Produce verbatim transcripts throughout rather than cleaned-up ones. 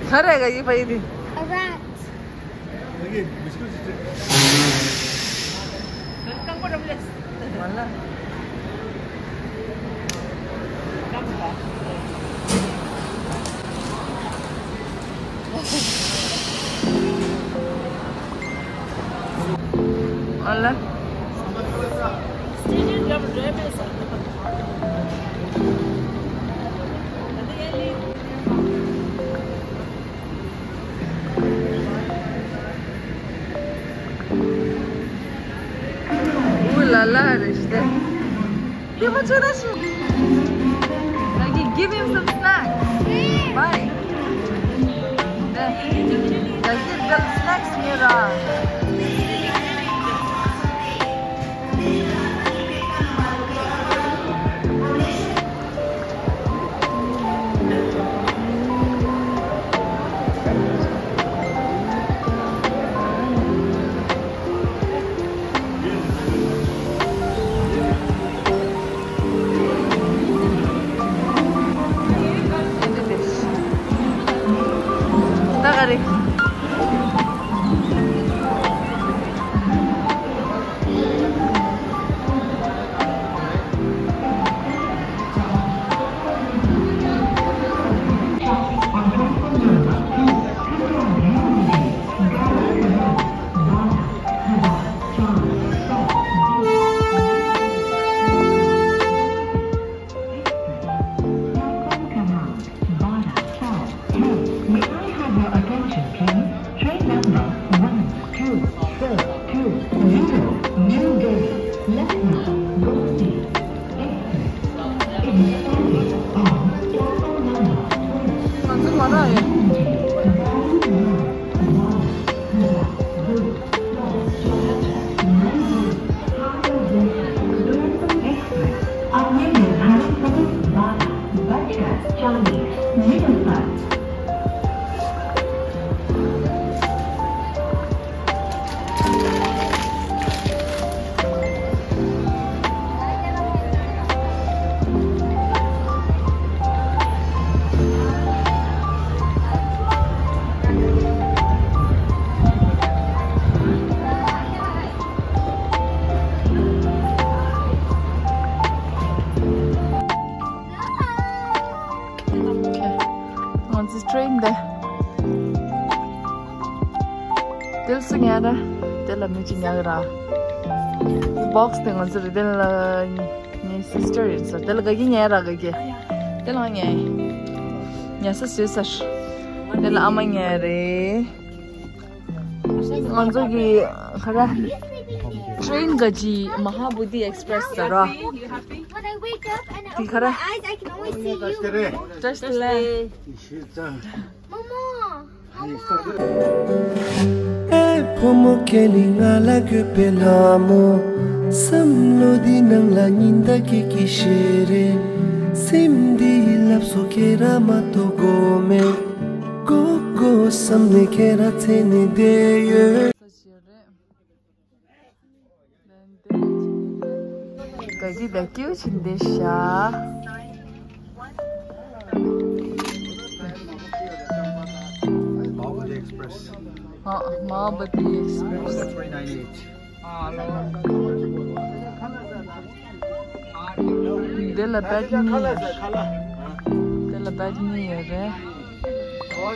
ཁ་རེ་ག་ཡི་ཕ་ཡི་དི། A rat. Ooh la la, རེད་ཤི་ཏེ། Give it to the sheep. Like, give him some snacks. Bye. Like, give them snacks, Mira. May I have your attention, please? Train number one two four two zero, New Delhi, Lucknow, Guwahati Express. It is starting on platform number four. ང་ཚོ་ཊེན་དེ། དེ་ལ་སུ་ཉར་ར། དེ་ལ་མི་གཅིག་ཉར་གི་ར། སི་བོག་སི་དེ་ང་ཚོ་རེད། དེ་ལ་ངའི་སི་སི་ཊར་ཡིན་ས། དེ་ལ་དགའ་སྐྱིད་ཉར་ར། དགའ་སྐྱིད། དེ་ལ་ང་ཉར་ས་བཟོས་ཚར། དེ་ལ་ཨ་མ་ཉར་རེད། ང་ཚོ་གི་ཁ་ར། ཊེན་ག་ཅི་མ་ཧཱ་བོ་དྷི་ཨེགས་པི་རེ་སི་ཟེར་ར། དེ་ཁ་ར། བཀྲ་ཤིས་བདེ་ལེགས། ཨེ་བུ་མོ་ཁྱེད་ནི་ང་ལ་དགོས་པའི་ལྷ་མོ། བསམ་བློ་འདི་ནང་ལ་ཉི་ཟླ་སྐྱིད་སྐྱིད་ཞིག་རེད། སེམས་འདི་ལབ་སོ་ཁྱེད་རང་མ་གཏོགས་དགོས་མེད། དགོས་དགོས་བསམ་ནས་ཁྱེད་རང་འཚོལ་ནས་བསྡད་ཡོད། དགའ་སྐྱིད་དང་སྐྱིད་པོ་བྱེད་བསྡད་ཤག Mahabodhi Express. ཨ། Mahabodhi Express. Number three nine eight. འདི་ལ་བེཌ་གཉིས་ཡོད། འདི་ལ་བེཌ་གཉིས་ཡོད་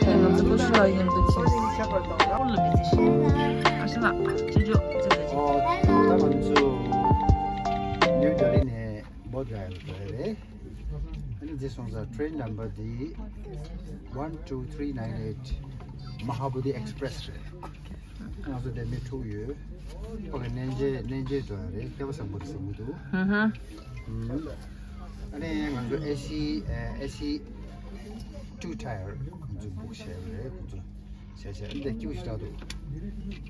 རེད། ང་ཚོ་ཀུ་ཤུ་ལགས་མཉམ་དུ་ཕྱིན། ཨ་ཤ་ལགས། ཅོ་ཅོ་ཅོ་ཅོ། ཨོ། ད་ང་ཚོ་ནིའུ་ཌེ་ལི་ནས་བོད་ག་ལ་འགྲོ་ཡ་རེད། ཨ་ནི་འདི་སོང་ཙང་ཊེན་ནམ་བར་འདི་one two three nine eight Mahabodhi Express རེད། ང་ཚོ་དེ་མི་དྲུག་ཡོད། ཁོ་ལ་གནས་མཇལ་གནས་མཇལ་འགྲོ་ཡ་རེད། སྐལ་བ་བཟང་པོ་རེད་བསམ་གྱི་འདུག་ཧུམ་ཧུམ། ཨ་ནི་ང་ཚོ་ཨེ་སི་ཨེ་སི་two tier ང་ཚོ་བུག་བྱས་པ་རེད། ཁོ་ཚོ་བྱས་བྱས། ཨ་ནི་དེ་སྐྱིད་པོ་ཞེ་དྲག་འདུག་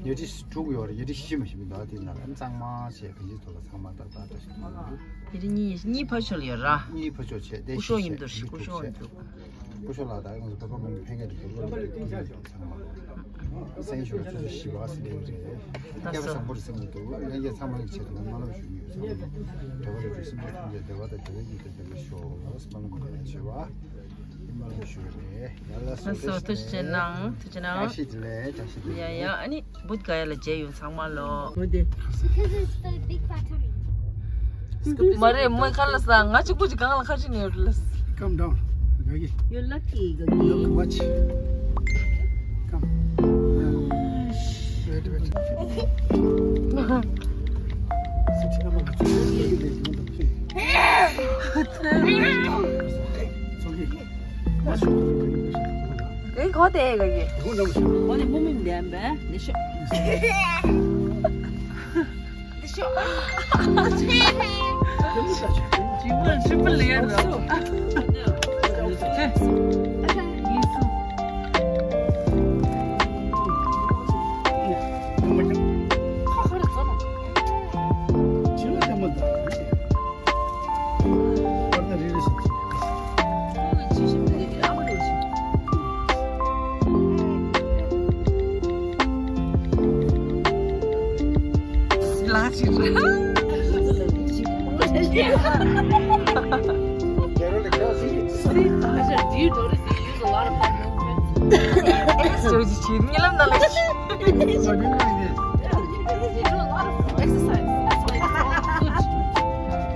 ཉལ་ཁྲི་དྲུག་ཡོད་རེད། ཉལ་ཁྲི་བཞི་མ་ཞིག་མི་འདུག་དེ་ནང་ཨ་ནི་གཙང་མ་བྱས་གང་ཅིའི་ཐོག་ལ་ཚང་མ་ཏག་ཏག་ཏག་ཞིག་འདུག་ཉལ་ཁྲི་གཉིས་གཉིས་ཕར་ཕྱོགས་ལ་ཡོད་ར། གཉིས་ཕར་ཕྱོགས་བྱས་བསྡད། སྐུ་ཞབས་མཉམ་དུ་རེད། སྐུ་ཞབས་མཉམ་དུ། སྐུ་ཞབས་ལགས་དང་ང་ཚོ་བོད་པ་མང་པོ་ཕེབས་མཁན་འདུག་བོད་པ་མང་པོ་ཕེབས་མཁན་འདུག་ཚང་མ་ལོ། སེང་ཞོར་ཆུ་ཚོད་བཞི་པ་ཟིན་པའི་རེད། སྐལ་བ་བཟང་པོ་རེད་བསམ་གྱི་འདུག་ལྷན་རྒྱས་ཚང་མ་ལ་ཆེད་དུ་སྨོན་ལམ་ཞུ་རྒྱུ་ཡོད། ཚང་མ་ལ་འབྲེལ་བ་རེ་དྲུག་སེམས་ཅན་ཐམས་ཅད་བདེ་བ་དང་དགེ་བའི་རྒྱུ་དང་ལྡན་པར་ཤོག་སྨོན་ལམ་ཞུ་བ། ལགས་སོ། ཐུགས་རྗེ་གནང་། ཐུགས་རྗེ་གནང་། བཀྲ་ཤིས་བདེ་ལེགས། བཀྲ་ཤིས་བདེ་ལེགས། ཡ་ཡ། ཨ་ནི་བོད་ག་ཡ་ལ་མཇལ་ཡོང་ཚང་མ་ལོ། བོད་དེ། This is the big factory. མ་རེད། མོས་ཁ་ལ་ས་ང་གཅིག་པུ་ཅིག་གང་ལ་ཁ་ཕྱེ་ནས་ཡོད་ལ། Come down, Gagi. You're lucky, Gagi. Look, watch. Come. Wait, wait. ཨེ་གོ་དེ་ག་གི། ཨོ་ནི་མུ་མིན་ལེན་པས་ནི་ཤོ། ཇི་མ་ཇི་མ་ལེན་རོ། ཨེ། ཡིན་སུ། ཁ་ཁ་རེ་ཙོ་ན། ཇི་ལ་དེ་མ་ད། Do you notice you use a lot of hand movement? You do a lot of exercise. That's why it's all good.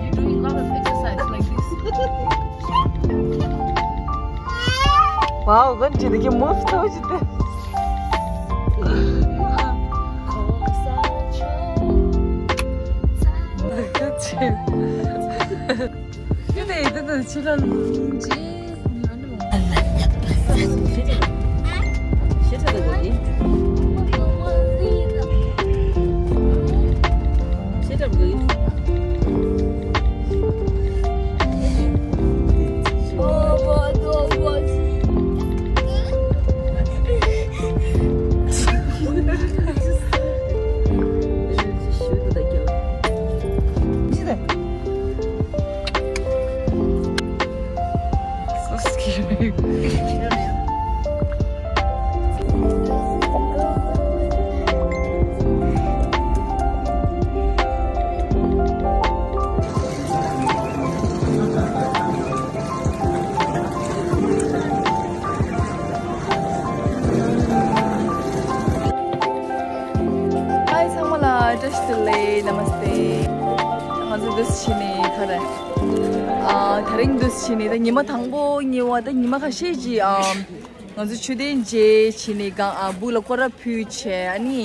You're doing a lot of exercise like this. Wow, good. Did you move so? So scary. Hi ཚང་མ་ལ་བཀྲ་ཤིས་བདེ་ལེགས། Namaste. ང་ཚོ་འདུག་སེ་ཕྱིན་ནས་ད་རེས། ཨ། ད་རིང་འདུག་སེ་ཕྱིན་ནས་ད་ཉི་མ་དང་པོ་གཉིས་པ་ད་ཉི་མ་ཁ་ཤས་ཅིག་ཨ། ང་ཚོ་མཆོད་རྟེན་མཇལ་ཕྱིན་ནས་གང་ཨ་བུ་ལ་སྐོར་ར་ཕུལ་བྱས་ཨ་ནི།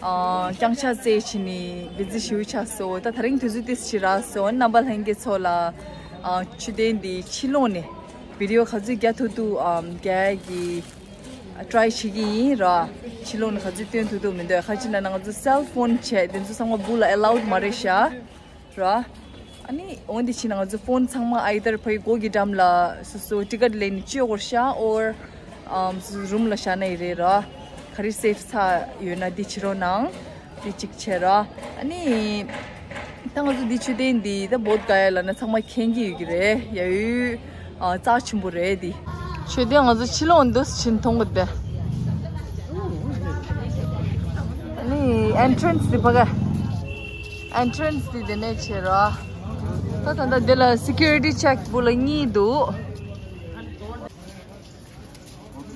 ཨ། རྐྱང་ཕྱག་བཙལ་ཕྱིན་ནས་བི་ཛི་ཞེ་པོ་ཆགས་སོང་། ད་ད་རིང་དུས་ཚོད་ཏོག་ཙམ་ཅིག་རག་སོང་། རྣམ་པ་ལྷན་རྒྱས་ཚོ་ལ། ཨ། མཆོད་རྟེན་འདི་ཕྱི་ལོགས་ནས་བི་ཌི་ཡོ་ག་ཚོད་རྒྱག་ཐུབ་ཐུབ་ཨམ་རྒྱག་གི་ཨ་ཊི་རའི་བྱེད་ཀྱི་ཡིན་ར། ཕྱི་ལོགས་ནས་ག་ཚོད་སྟོན་ཐུབ་ཐུབ་མི་འདུག་ཁ་ཅིག་ན་ན་ང་ཚོ་སེལ་ཕོན་བྱས་དེ་ཚོ་ཚང་མ་བུ་ལ་ཨེ་ལའུཌ་མ་རེད་ཤག་ར། ཨ་ནི་འོན་ཏེ་ཕྱིན་ན་ང་ཚོ་ཕོན་ཚང་མ་ཨའི་དར་ཕའི་སྒོ་གི་འགྲམ་ལ་སོ་སོ་ཊི་ཀེ་ཊི་ལེན་ནས་སྤྱོད་དགོས་ཤག་ཨོར་ཨམ་སོ་སོ་རུམ་ལ་བཞག་ན་ཡི་རེད་ར། ག་རེ་སེབ་ཚ་ཡོད་ན་འདི་བྱེད་རོགས་གནང་། དེ་གཅིག་བྱས་ར། ཨ་ནི། ད་ང་ཚོ་འདི་མཆོད་རྟེན་འདི་ད་བོད་ག་ཡ་ལ་ན་ཚང་མ་མཁྱེན་གྱི་ཡོད་ཀྱི་རེད། ཡ་ཡུལ་ཨ་རྩ་ཆེན་པོ་རེད་འདི། མཆོད་རྟེན་ང་ཚོ་ཕྱི་ལོགས་འདུག་སེ་ཕྱིན་མཐོང་གི་དེ། ཨ་ནི་ཨེན་ཊི་རན་སི་འདི་ཕ་ག་ཨེན་ཊི་རན་སི་འདི་དེ་ནས་བྱས་ར། ད་ད་ད་འདི་ལ་སི་ཀུ་རི་ཊི་ཅེག་བུ་ལ་གཉིས་འདུག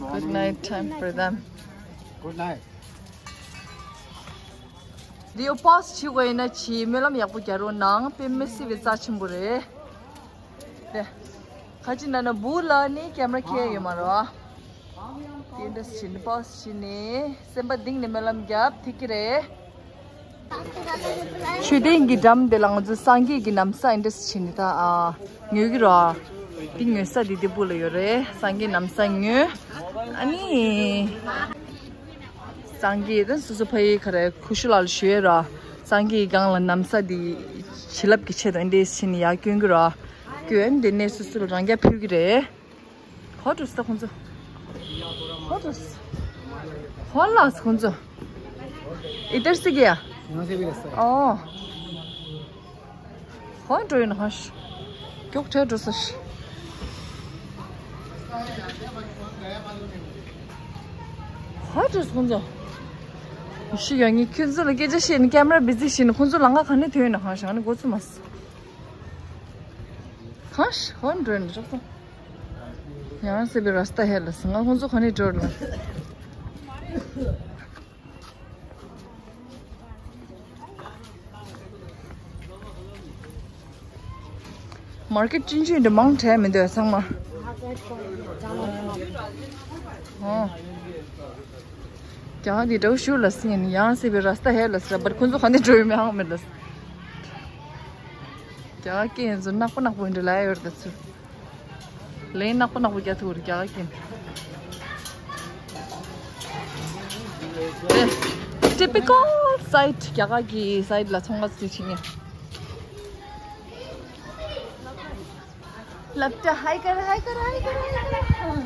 Good night time for them. Good night. འདི་པོ་སི་ཊི་བྱེད་དགོས་ཡིན་ན་བྱེད། སྨོན་ལམ་ཡག་པོ་རྒྱག་རོགས་གནང་། དཔེ་མི་སྲིད་པའི་རྩ་ཆེན་པོ་རེད། དེ། ཁ་ཅིག་ན་ན་བུ་ལ་ནི་ཀེམ་ར་འཁྱེར་ཡོད་མ་རེད་བ། དེ་འདྲ་བྱས་ནས་པོ་སི་ཊི་བྱས་ནས་སེམས་པ་གཏིང་ནས་སྨོན་ལམ་རྒྱབ་ཐུབ་ཀྱི་རེད། མཆོད་རྟེན་གྱི་འགྲམ་དེ་ལ་ང་ཚོ་སངས་རྒྱས་ཀྱི་ན་བཟའ་ཨེ་འདྲ་བྱས་ནས་ད་ཨ་ཉོ་གི་ར། དེ་ཉོ་ས་དེ་དེ་བུ་ལ་ཡོད་རེད། སངས་རྒྱས་ན་བཟའ་ཉོས། ཨ་ནི། སངས་རྒྱས་དང་སོ་སོ་ཕ་ཡི་ཁ་རེ་ཁུ་ཤུ་ལ་ལ་ཞུ་ཡས་ར། སངས་རྒྱས་སྒང་ལ་ན་བཟའ་འདི་བྱིན་རླབས་ཀྱི་ཆེད་དུ་འདི་ཕྱིན་ཡར་སྐྱོན་གི་ར། སྐྱོན་འདི་ནས་སོ་སོ་ལ་རང་རྒྱ་ཕུལ་གི་རེད། ཧོ་ཏུ་སི་ད་ཁོང་ཚོ། ཧོ་ཏུ་སི། ཧོ་ལ་སི་ཁོང་ཚོ། ཨི་དར་སི་གི་ཡ། ཨོ། ཧོན་འགྲོ་ཡིན་ཧ་ཤི། མགྱོགས་ཁྲལ་འགྲོ་ས་ཤི། ཧ་འགྲོ་སོང་ཙང་། ཤི་ཡ་ངས་ཁྱོད་ཚོ་ལ་སྐད་ཆ་བཤད་ནས་ཀེམ་ར་བི་ཛི་བྱས་ནས་ཁོང་ཚོ་ལ་ང་ག་ནས་ཐོན་ཡིན་ཧ་ཤི། ཨ་ནི་འགོ་ཚུགས་མ་སི། ཧ་ཤི་ཧོན་འགྲོ་ཡིན་ཅོག་ཙང་། यहाँ से भी रास्ता है लस। ང་ཁོང་ཚོ་ག་ནས་འགྲོ་ལ། མར་ཀེཊ་ཆུང་ཆུང་འདི་མང་དྲགས་མི་འདུག་ཚང་མ། ཨོ། རྒྱ་གར་འདི་འདྲ་བོ་ཞིག་ལ་སྲིད་ཡིན། ཡང་སྲིད་པའི་ར་སྟ་ཧེ་ལ་སྲིད་པར་ཁོང་ཚོ་ག་འདི་འགྲོ་ཡོད་མེད་ཧང་མེད་ལ། རྒྱ་གར་སྐད་ཡིན་ཚོ་ནག་པོ་ནག་པོ་འདྲ་ལ་ཡོད་རེད་ཚུལ། ལན་ནག་པོ་ནག་པོ་རྒྱག་ཐུབ་རེད་རྒྱ་གར་སྐད། ཨེ། ཊི་པི་ཀལ་སའེ་ཊི་རྒྱ་གར་གྱི་སའེ་ཊི་ལ་ཚོང་ཁང་ཚོ་ཕྱིན་ངེས། ལབ་ཏྲ་ཧའི་ཀར་ཧའི་ཀར་ཧའི་ཀར་ཧའི་ཀར།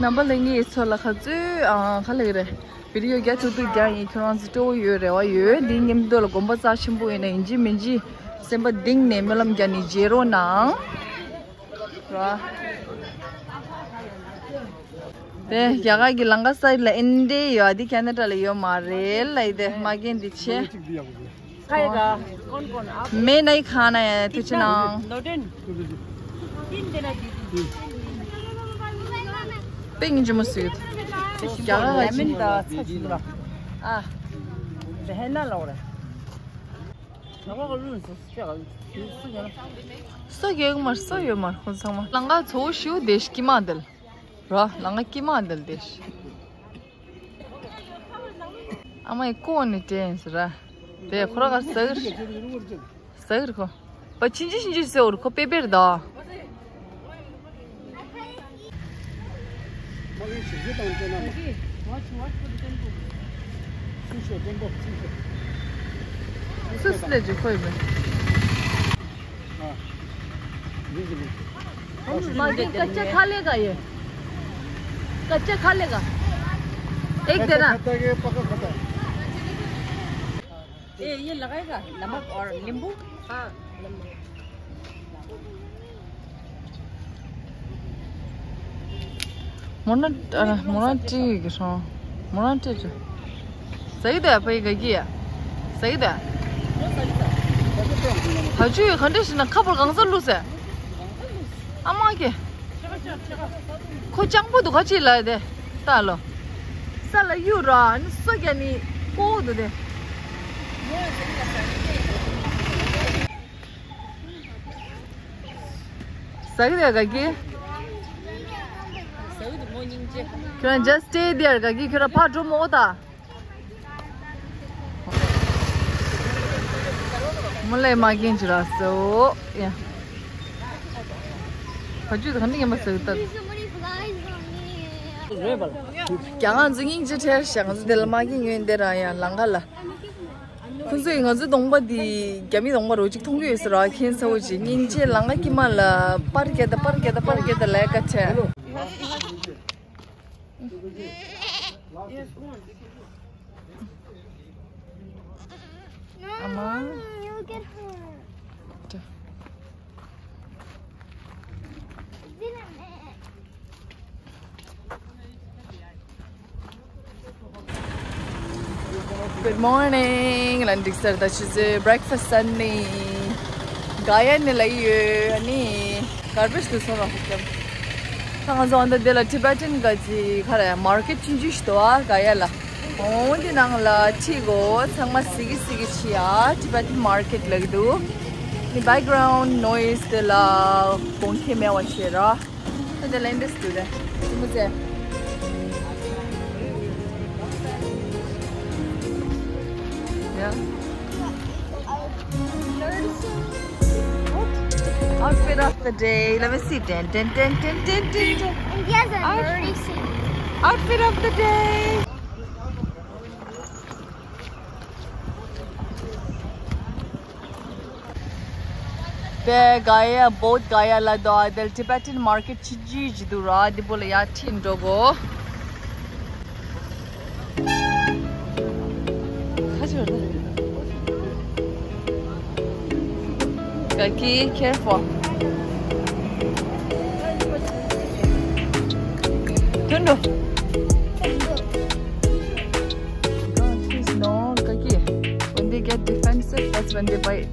རྣམ་པ་ལྷན་རྒྱས་ཚོ་ལ་ག་ཚོད་ཨ་ག་ལེགས་རེད། བི་ཌི་ཡོ་རྒྱ་ཐུག་ཐུག་རྒྱག་ཡིན། ཁྱོད་རང་ཚོ་སྤྲོ་བོ་ཡོད་རེ་བ་ཡོད། འདི་མཉམ་དུ་ལ་དགོན་པ་རྩ་ཆེན་པོ་ཡིན་ན་ཡིན་གཅིག་མིན་གཅིག་སེམས་པ་གཏིང་ནས་སྨོན་ལམ་རྒྱག་ནས་མཇལ་རོགས་གནང་། ར། དེ་རྒྱ་གར་གྱི་ལམ་ཁ་སའེ་ཊི་ལ་ཨིན་འདྲེ་ཡོད། འདི་ཁེ་ན་ཌ་ལ་ཡོད་མ་རེད་ལ། ཡི་དེ་མ་རྒན་འདི་ཆེ། खाएगा? कौन कौन? आप मैं नहीं खाना है। तुझे ना। नोडन। तीन देना दीदी। पेंग जो मसूद। क्या लेमन दा सच बुरा। आ। बहना लौड़ा। नवा को लून सो क्या? सो ये मर सो ये मर कौन सा मर लंगा छो शिव देश की मादल। ར་ལ་ང་ཀི་མ་འདལ་ཏེ། ཨ་མ་ཡི་ཀོ་ནི་ཏྲེན་སི་ར། དེ་ཁོ་ར་ག་ཟ་གི་ར། ཟ་གི་ར་ཁོ། པ་ཕྱིན་ཅི་ཕྱིན་ཅི་ཟེར་བར་ཁོ་པེ་པེར་ད། སུ་སི་ལེ་ཇི་ཁོ་ཡི་མེ། माँ जी, कच्चा खा लेगा ये? कच्चा खा लेगा? एक देना। खाता है कि पका खाता है? ए, ये लगाएगा नमक और नींबू? हाँ। मोना, अ, मोना टी के सो। मोना टी जो। सही तो है, भाई, गई है। सही तो है। हजू, खंडे से ना खबर गंगा लूसे। ཨ་མ་ཀེ། ཁོ་སྤྱང་པོ་འདུག་ག་ཅི་ལ་དེ། ལྟ་ལོ། ས་ལ་གཡུག་ར་ནི་སོ་རྒྱ་ནི་ཀོ་འདུག་དེ། ཟ་གི་རེད་ག་གི། ཁྱོད་རང་just stay there ག་གི། ཁྱོད་རང་ཕར་འགྲོ་མོ་ད། མོ་ལས་མ་རྒན་ཅི་ར་སོ། ཡ། བ་ཇུ་དང་ནི་ངན་པ་ཟེར་ད། རྒྱ་ང་ཚོ་སྙིང་རྗེ་ཁྲེལ་ཤག་ང་ཚོ་དེ་ལ་མ་རྒན་ཡོད་འདི་ར་ཡ་ལང་ག་ལ། ཁོང་ཚོས་ང་ཚོའི་གདོང་པ་འདི་རྒྱ་མི་གདོང་པ་རོ་གཅིག་མཐོང་གི་ཡོད་ས་ར། ཁྱེད་ཚ་བོ་ཅིག་སྙིང་རྗེ་ལང་ག་ཀི་མ་ལ་པར་རྒྱ་ད་པར་རྒྱ་ད་པར་རྒྱ་ད་ལས་ཀ་བྱས། Yes, go on. Ama. You get her. Good morning. ལན་འགྲིག་སར་ད་ཆུ་ཚོད་breakfast ཟ་ནི། ག་ཡ་ནི་ལ་ཡོད་ནི། garbage དུ་སོང་ར་ཧུབ་ཀྱང་། ད་ང་ཚོ་འདི་ལ་Tibetan ག་ཅི་ག་རེ་market ཆུང་ཆུང་ཞིག་འདུག་ཨ་ག་ཡ་ལ། འོ་འདི་ནང་ལ་ཁྲིད་གོ་ཚང་མ་སི་གི་སི་གི་ཁྲིད་ཨ། Tibetan market ལ་གི་འདུག་ནི་background noise དེ་ལ་གོང་ཁེ་མེ་བ་ཤེས་ར། འདི་ལན་འདི་སུ་རེད། ཅི་མི་ཚེ། Yeah. Outfit of the day. Let me see. Dun, dun, dun. India's a nerdy city. Outfit of the day. དེ་ག་ཡ་བོད་ག་ཡ་ལ་དོ་དེ་Tibetan market ཆི་ཇི་ཇི་དུ་ར་དེ་བོ་ལ་ཡ་ཁྲིད་འགྲོ་གོ། ཁ་ཆེ་བ་དེ། Kaki, careful. ཐོན་འགྲོ། Don't please, no, Kaki. When they get defensive, that's when they bite.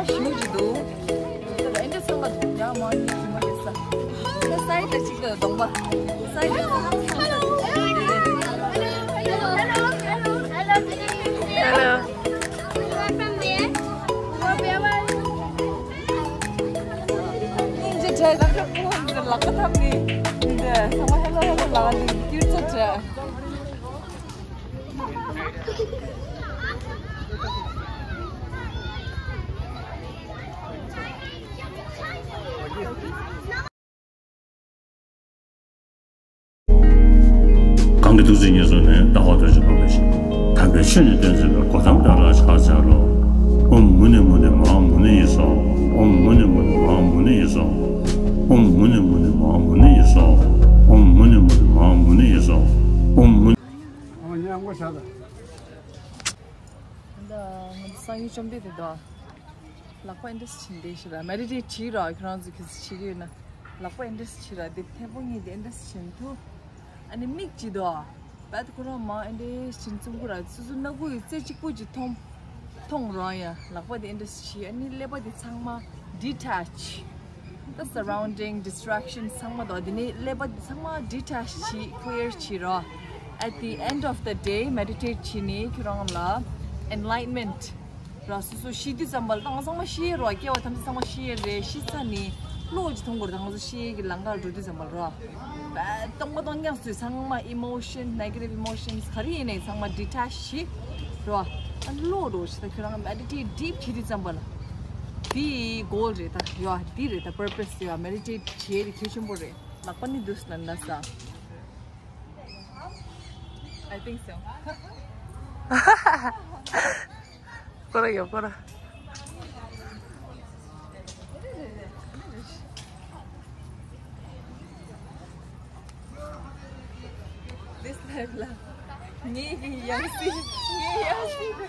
ཞིམ་གྱི་འདུག་ཨེ་འདྲ་སོང་བ་འདུག་ཡ་མ་ནི་ཞིམ་པ་རེད་ས། ད་སའི་ད་ཅིག་ད་གདོང་པ། སའི་ད། Hello. ལག་པ་ཐམ་ནི། འདི་ཚང་མ་ཧེ་ལོ་ཧེ་ལོ་ལག་ལི་ཀིར་ཚ་ཚ། གང་གི་ཐུགས་རྗེ་ཉེར་བཟུང་ནས། ལྟ་བ་རྡོ་རྗེ་འཕགས་པའི་ཞིང་། དམ་པའི་ཆོས་ནི་སྟོན་མཛད་པའི། གོ་ཏམ་དེ་ལ་ཕྱག་འཚལ་ལོ། ཨོཾ་མུ་ནེ་མུ་ནེ་མ་ཧཱ་མུ་ནེ་ཡེ་སྭཱ་ཧཱ། ཨོཾ་མུ་ནེ་མུ་ནེ་མ་ཧཱ་མུ་ནེ་ཡེ་སྭཱ་ཧཱ། ཨོཾ་མུ་ནེ་མུ་ནེ་མ་ཧཱ་མུ་ནེ་ཡེ་སྭཱ་ཧཱ། ཨོཾ་མུ་ནེ་མུ་ནེ་མ་ཧཱ་མུ་ནེ་ཡེ་སྭཱ་ཧཱ། ཨོཾ་མུ་ནེ། ད་ང་ཚོ་སང་ཉིན་བཅོམ་ལྡན་འདས་དང་། ལག་པ་ཨེ་འདྲས་བྱིན་བསྡད་ཤི་ར། མེ་ཌི་ཊེཊ་བྱེད་ར། ཁྱོད་རང་ཚོ་གིས་བྱེད་ཀྱི་ཡོད་ན། ལག་པ་ཨེ་འདྲས་བྱེད་ར། དེ་ཐེ་པོ་གཉིས་དེ་ཨེ་འདྲས་བྱིན་ཐུབ། ཨ་ནི་མིག་གཅིག་དོ། བད་ཁོ་རང་མ་ཨེ་འདྲས་བྱིན་ཙུམ་ཁོ་ར། སོ་སོ་སྣ་ཁུག་གི་རྩེ་གཅིག་པོ་གཅིག་མཐོང་། མཐོང་རང་ཡ། ལག་པ་དེ་ཨེ་འདྲས་བྱེད། ཨ་ནི་ཀླད་པ་དེ་ཚང་མ་ཌི་ཊེཆ། The surrounding distractions ཚང་མ་དང་དེ་ནས་ཀླད་པ་འདི་ཚང་མ་ཌི་ཊེཆ་བྱེད། ཀླི་ཡར་བྱེད་རོ། At the end of the day, མེ་ཌི་ཊེཊ་བྱེད་ནས་ཁྱོད་རང་ལ་ཨེན་ལའིཊ་མེནཊ་རོ། སོ་སོ་ཤི་དུས་ཙམ་པ་ལ། ད་ང་ཚང་མ་ཤི་ཡས་རོ། སྐྱེ་བ་ཐམས་ཅད་ཚང་མ་ཤི་ཡས་རེད། ཤི་ཚར་ནས་བློ་ཅིག་ཐོངས་དགོས་རེད། ད་ང་ཚོ་ཤི་ཡས་ཀྱི་ལམ་ཁ་ལ་འགྲོ་དུས་ཙམ་པ་ལ་རོ། སྟོང་པ་སྟོང་རྐྱང་སུས་ཚང་མ་ཨི་མོ་ཤན་ནེ་གེ་ཊིབ་ཨི་མོ་ཤན་ག་རེ་ཡིན་ནའི་ཚང་མ་ཌི་ཊེཆ་བྱེད་རོ། ཨ་བློ་འགྲོ་ཤི། ད་ཁྱོད་རང་མེ་ཌི་ཊེཊ་ཌིབ་བྱེད་དུས་ཙམ་པ་ལ། དེ་གོལ་རེད་ད། ཡོ། དེ་རེད་ད། པར་པས་ཡོ། མེ་ཌི་ཊེཊ་བྱེད་ཡས་དེ་གལ་ཆེན་པོ་རེད། ལག་པ་ནི་འདུག་ལ་ན་ས། I think so. ཁོ་ར་ཡོ། ཁོ་ར། This life ལ་ངའི་ཡང་སྲིད། ངའི་ཡང་སྲིད།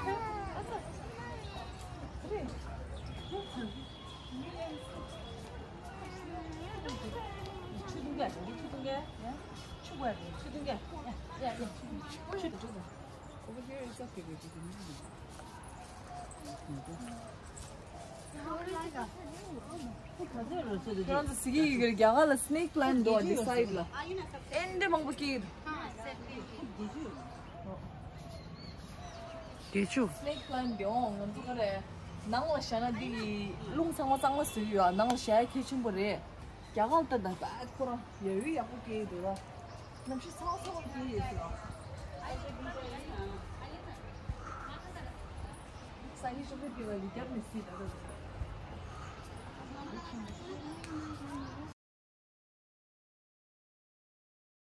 Over here is okay, baby. ཁྱོད་རང་ཚོ་གཟིགས་ཀྱི་ཡོད་ཀྱི་རེད། རྒྱ་གར་ལ་སི་ནེག་པ་ལན་འདུག་འདི་སའིཌ་ལ་ཨེ་འདྲ་མང་པོ་སྐྱེས་ཡོད། དེ་ཆུ། སི་ནེག་པ་ལན་འདི་འོང་། ང་ཚོ་ག་རེ། ནང་ལ་བཞག་ན་འདི་གི་རླུང་ཚང་མ་གཙང་མ་བཟོས་ཡོད། ནང་ལ་བཞག་ཡ་གལ་ཆེན་པོ་རེད། རྒྱ་གར་ལྟ་ད་བད་ཁོ་རང་ཡ་ཡུལ་ཡག་པོ་སྐྱེས་ཡོད་འདུག་ར། གནམ་གཤིས་ཚང་མ་ཚང་མ་སྐྱེས་ཡོད་ཟེར་བ། སང་ཉིན་ཤོག་ཁུ་དེ་ལ་ལི་རྒྱབ་ནས་སྲིད་ད་ད།